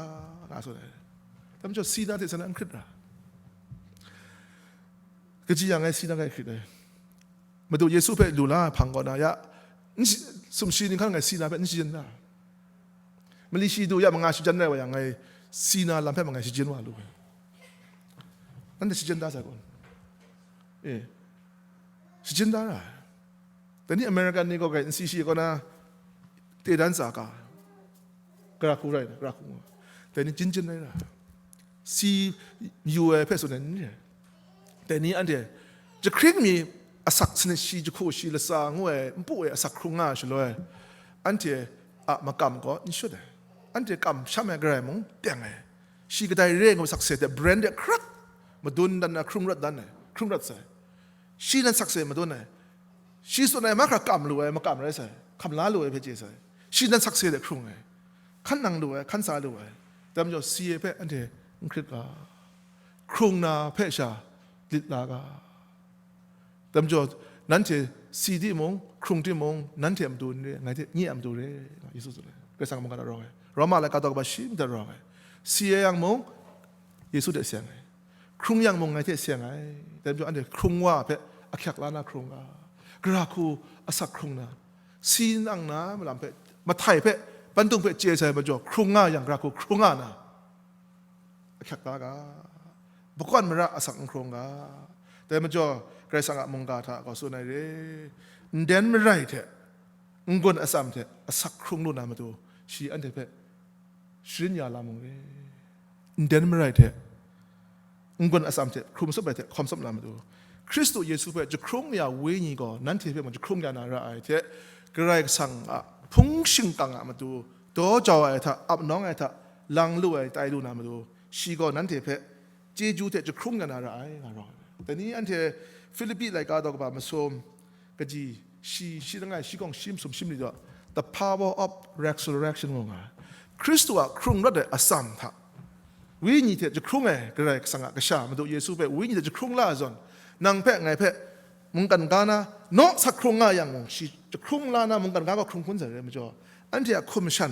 nga tsun ai. Dai majaw, si na hte sa na n hkrit ra. Kaji yang ngai si na ngai hkrit ai. Madu Yesu hpe lu la ai hpang kaw na ya, n shi-, sumshi ninghkan ngai si na hpe n shajan da. Mali shi du ya manga shajan rai wa yang, ngai si na lam hpe ma ngai shajan wa lu ai. Nanhte shajan da sai kun? E, shajan da ra ai. Dai ni American ni gaw grai n si shi kaw na, te dan tsa ka, gara hku rai, gara hku nga. Dai ni jin jin rai ra. Si yu ai hpe tsun ai ni re. Dai ni anhte jahkring mi asak sanit shi, jahku shi, latsa ngu ai, npu e asak hkrung nga ai shaloi, anhte a makam gaw n shut ai. Anhte kamsham ai Karai mung teng ai. Shi kadai re ngu sakse hte bren de hkrak madun dan na hkrung rawt dan ai, hkrung rawt sai. Shi nan sakse madun ai. Shi tsun ai mahkra kam lu ai, makam rai sai, hkam la lu ai hpe chye sai. Shi nan sakse de hkrung ai, hkan nang lu ai, hkan sa lu ai. Dai majaw, si ai hpe anhte n hkrit ga, hkrung na hpe sha lit la ga. Dai majaw, nanhte si timung, hkrung timung, nanhte a matu n re, ngai hte nye a matu re, Yesu tsun ai. Karai Kasang mungga hta rawng ai, Roma laika daw kaba shi mungga hta rawng ai. Si ai yang mung, Yesu hte seng ai. Hkrung yang mung ngai hte seng ai. Dai majaw, anhte hkrung wa hpe ahkyak la na hkrung ga, gara hku asak hkrung na, si nang na malam hpe, mahtai hpe, bandung hpe chye sai majaw, hkrung nga yang, gara hku hkrung nga na, ahkyak la ga, bakawn mara asak n hkrung ga. Dai majaw, Karai Kasang a mungga hta gaw tsun ai re, nden marai hte n-gun atsam hte asak hkrung lu na matu, shi anhte hpe sharin ya la mung re. Nden marai hte n-gun atsam hte hkrum tsup ai hte hkawm tsup na matu, Hkristu Yesu hpe jahkrung ya Wenyi gaw nanhte hpe mung jahkrung ya na ra ai hte, Karai Kasang a hpung shingkang a matu daw jau ai hta, ap nawng ai hta, lang lu ai tai lu na matu, shi gaw nanhte hpe chyeju hte jahkrung ya na ra ai, nga rawng ai. Dai ni anhte Hpilipi laika daw kaba masum, kaji shi, shi langai shi gawng shi masum shi mali daw, the power of resurrection ngu nga ai. Hkristu a hkrung rawt ai atsam hta, Wenyi hte jahkrung ai Karai Kasang a Kasha Madu Yesu hpe wenyi hte jahkrung la ai zawn, nang hpe ngai hpe mungkan ga na naw sat hkrung nga yang mung, shi jahkrung la na mungkan ga gaw hkrung hkun sai re ai majaw, anhte a hkum shan,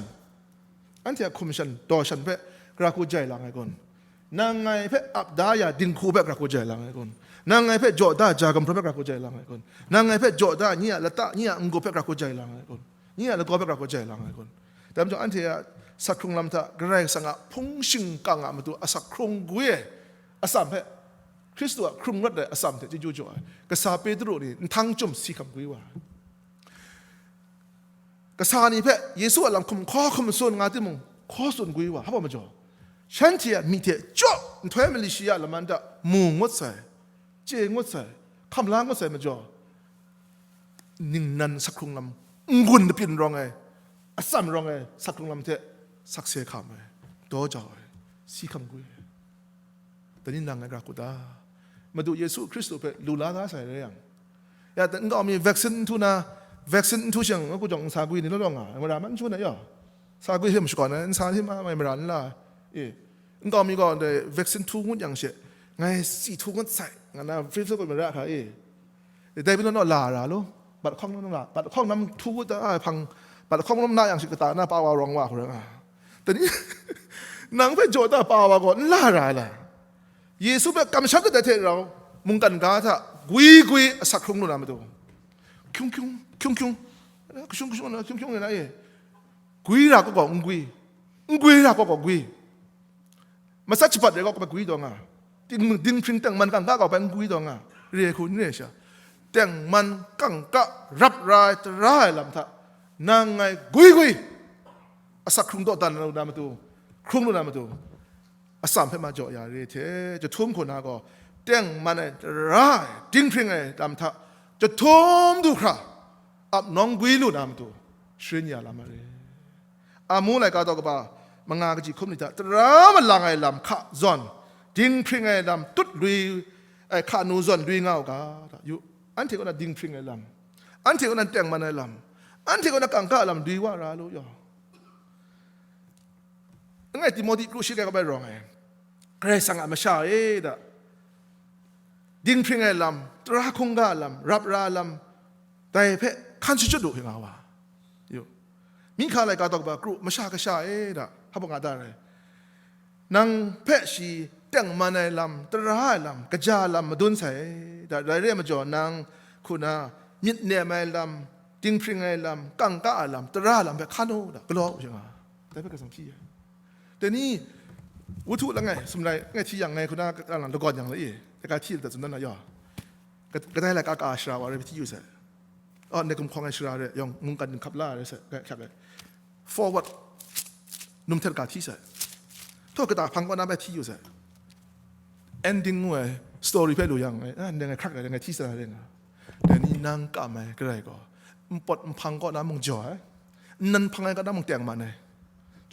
anhte a hkum shan, daw shan hpe gara hku jai lang ai kun? Nang ngai hpe ap da ya dinghku hpe gara hku jai lang ai kun? Nang ngai hpe jaw da ja gumhpraw hpe gara hku jai lang ai kun? Nang ngai hpe jaw da nyi a lata, nyi a n-gup hpe gara hku jai lang ai kun? Nyi a lagaw hpe gara hku jai lang ai kun? Dai majaw, anhte a sat hkrung lam hta Karai Kasang a hpung shingkang a matu a sat hkrung gwi ai atsam hpe, Hkristu a hkrung rawt ai atsam hte chyeju jaw ai kasa Petru ni nhtang chyum si hkam gwi wa ai. Kasa ni hpe Yesu a lam hkum hkaw hkum tsun nga timung, hkaw tsun gwi wa, hpa majaw, shanhte a myi hte chyaw nhtoi mali shi a laman hta mu ngut sai, chye ngut sai, hkam la ngut sai majaw, ningnan sat hkrung lam, n-gun lapyin rawng ai, atsam rawng ai sat hkrung lam hte sakse hkam ai, daw jau ai, si hkam gwi ai. Dai ni nang ngai gara hku ta? Madu Yesu Hkristu hpe lu la nga sai rai yang, ya, nkau mi vaccine n htu na, vaccine n htu shang, ku jawng n sa gwi ni law law nga, mara man n shu na yaw, sa gwi him shakawn ai, n sa him a mai mara n la, e, nkau mi gaw ndai vaccine htu ngut yang she, ngai si htu ngut sai, nga na Facebook gaw mara hkra, e, dai bai naw naw la ra lu, bat hkawng naw la, bat hkawng nam htu ngut ta, a, hpang, bat hkawng nam na yang she kata na pa wa rawng wa hkra nga. Dai ni, nang hpe jaw ta pa wa gaw n la ra ai la? Yesu hpe kamsham dat ai hte rau, mungkan ga hta gwi gwi a sat hkrung lu na matu, hkyung hkyung, hkyung hkyung, hkyung hkyung, hkyung hkyung na e, gwi ra gaw gaw n gwi, n gwi ra gaw gaw gwi, matsat shabat re gaw gaw gwi taw nga, ding, dinghpring tengman kangka gaw bai n gwi taw nga, re hku n re sha, tengman kangka rap ra ai, tara ai lam hta nang ngai gwi gwi a sat hkrung dawdan lu na matu, hkrung lu na matu, atsam hpe ma jaw ya re hte, jahtum hku na gaw, tengman ai, tara ai, dinghpring ai lam hta jahtum du hkra ap nawng gwi lu na matu, sharin ya la ma re. Amu laika daw kaba manga kaji hkum ni hta tara malang ai lam hka zawn, dinghpring ai lam tut lui ai hka nu zawn lui nga u ga, yu, anhte kaw na dinghpring ai lam, anhte kaw na tengman ai lam, anhte kaw na kangka ai lam lui wa ra lu yaw. Langai Timohti kru shi kai kaw bai rawng ai, Karai Kasang a masha e da, dinghpring ai lam, tara hkungga lam, rap ra lam, dai hpe hkan shachyut u, nga wa. Yu, Mihka laika daw kaba kru, masha kasha e da, hpa nga da rai. Nang hpe shi tengman ai lam, tara ai lam, kaja lam madun sai da, dai re ai majaw, nang hku na myit nem ai lam, dinghpring ai lam, kangka ai lam, tara ai lam hpe hkan u da, galaw u sha nga. Dai hpe Karai Kasang hpyi ai. Dai ni, wuhtu langai, sumlai, ngai hti yang, ngai hku na, ka, ka, lagawn yang la i, dai ka hti la dat tsun dan na yaw. Ka, kadai lai ka ka shara wa rai hpyi yu sai. Oh, ndai gumhkawng ai shara rai, yawng mungkan dinghkap la rai sai, ngai hkyak ai. Forward, num htet ka hti sai. Htaw kata hpang kaw na bai hti yu sai. Ending ngu ai story hpe lu yang, eh, ah, ndai ngai hkrak ai, ndai ngai hti sai rai nga. Dai ni nang kam ai Karai gaw, npawt nhpang kaw na mung jaw ai, nnan hpang ai kaw na mung tengman ai,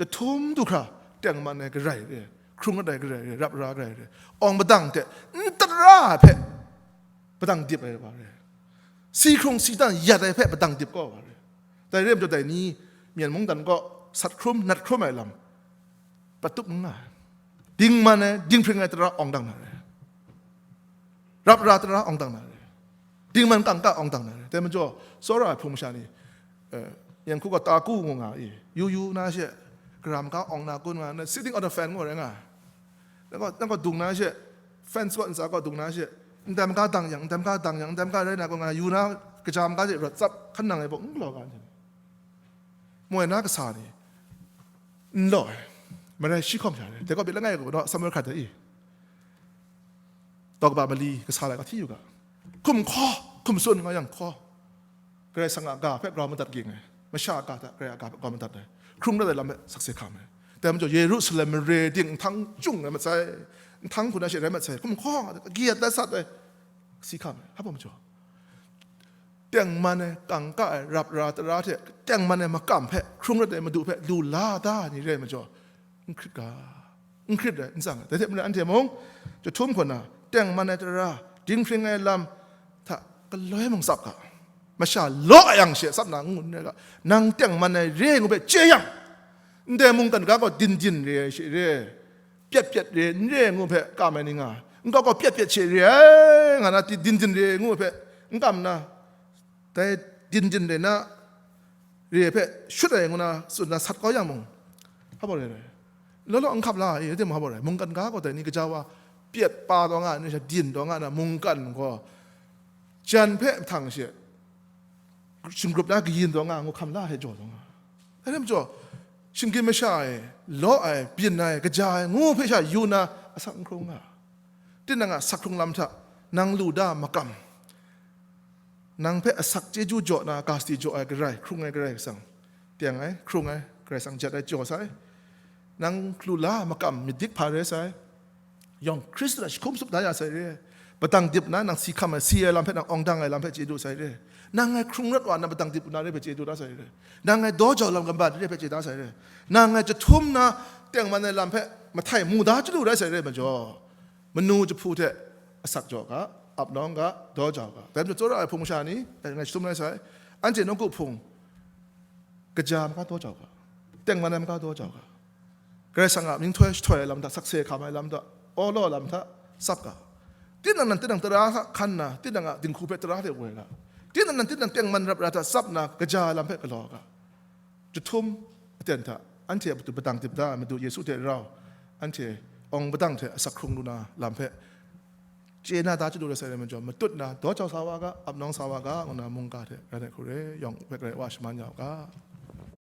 jahtum du hkra tengman ai Karai re, hkrung rat ai Karai re, rap ra ai Karai re, awng padang hte n tara ai hpe padang dip ai wa re, si hkrung si dan yat ai hpe padang dip kaw wa re. Dai re majaw dai ni, myen mungdan kaw sat hkrum, nat hkrum ai lam, patup n nga ai. Dingman ai, dinghpring ai tara awng dang na re. Rap ra tara awng dang na re. Dingman kangka awng dang na re. Dai majaw, tsawra ai hpung masha ni, eh, yan hku gaw ta ku ngu nga i, yu yu na she, karam ga awng na kun nga, na sitting on the fence ngu rai nga. Na gaw, na gaw dung na she, fence gaw ntsa gaw dung na she, ndai maga dang yang, ndai maga dang yang, ndai maga rai na kun nga, yu na, kaja maga she rawt tsap, hkan nang ai baw, n galaw ga ai. Moi na kasa ni, n law ai, marai shi hkawm sha ai, dai kaw pyi langai kaw naw, Samuel hkrat ai i, daw kaba mali kasa lai kaw hti yu ga, hkum hkaw, hkum tsun nga yang hkaw, Karai Kasang a ga hpe grau madat ging ai, masha a ga hta Karai a ga hpe grau madat ai, hkrung rat ai lam hpe sakse hkam ai. Dai majaw Yerusalem mare ting nhtang chyung rai mat sai, nhtang hku na she rai mat sai, hkum hkaw nga, kayat dat sat ai, si hkam ai, hpa majaw. Tengman ai, kangka ai, rap ra tara hte tengman ai makam hpe, hkrung rat ai Madu hpe lu la da ni rai majaw, n hkrit ga, n hkrit rai, n tsang ai. Dai hte maren anhte mung, jahtum hku na, tengman ai tara, dinghpring ai lam hta galoi mung tsap ga, masha law yang she tsap na n-gun n rai ga, nang tengman ai re ai ngu hpe chye yang, ndai mungkan ga gaw din din re ai she re ai. pyet pyet re, n re ngu hpe kam ai ni nga, n kau kau pyet pyet she re ai nga na, din din re ngu hpe n kam na, dai din din re na re hpe shut ai ngu na tsun na sat kau yang mung, hpa baw rai rai. Law law n hkap la ai, rai timung, hpa baw rai. Mungkan ga gaw dai ni, gaja wa pyet pa taw nga ai ni sha, din taw nga na mungkan gaw jan hpe mahtang she, shingrup na kayin taw nga, ngu hkam la hte jaw taw nga. Dai rai majaw, shinggyim masha e, law ai, byin ai, gaja ai, ngu hpe sha yu na, asak n hkrung nga. Tinang a asak hkrung lam hta, nang lu da makam, nang hpe asak chyeju jaw na, gasti jaw ai Karai, hkrung ai Karai Kasang, teng ai, hkrung ai Karai Kasang jet ai jaw sai. Nang lu la makam, myit dik hpa re sai. Yawng Hkristu hta jahkum tsup da ya sai re. Padang dip na nang si hkam ai, si ai lam hpe, nang awng dang ai lam hpe chye du sai re. Nang ngai hkrung rawt wa na padang dip na re hpe chye du da sai re. Nang ngai daw jau lam gamban re hpe chye da sai re. Nang ngai jahtum na tengman ai lam hpe mahtai mu da chyalu rai sai re majaw, manu jahpu hte asak jaw ga, ap nawng ga, daw jau ga. Dai majaw tsawra ai hpung masha ni, dai ngai jahtum rai sai. Anhte nawku hpung, kaja maga daw jau ga, tengman ai maga daw jau ga, Karai Kasang a mying htoi jahtoi ai lam hta, sakse hkam ai lam hta, awlaw lam hta tsap ga, tinang nan tinang tara hta hkan na, tinang a dinghku hpe tara hte woi ga, tinang nan tinang tengman rap ra hta tsap na, kaja ai lam hpe galaw ga, jahtum aten hta, anhte a matu padang dip da ai Madu Yesu hte rau, anhte awng padang hte asak hkrung lu na lam hpe chye na da chyalu rai sai re majaw, matut na daw jau sa wa ga, ap nawng sa wa ga, ngu na mungga hte rai nai hku re, yawng hpe Karai Wa shaman ya u ga.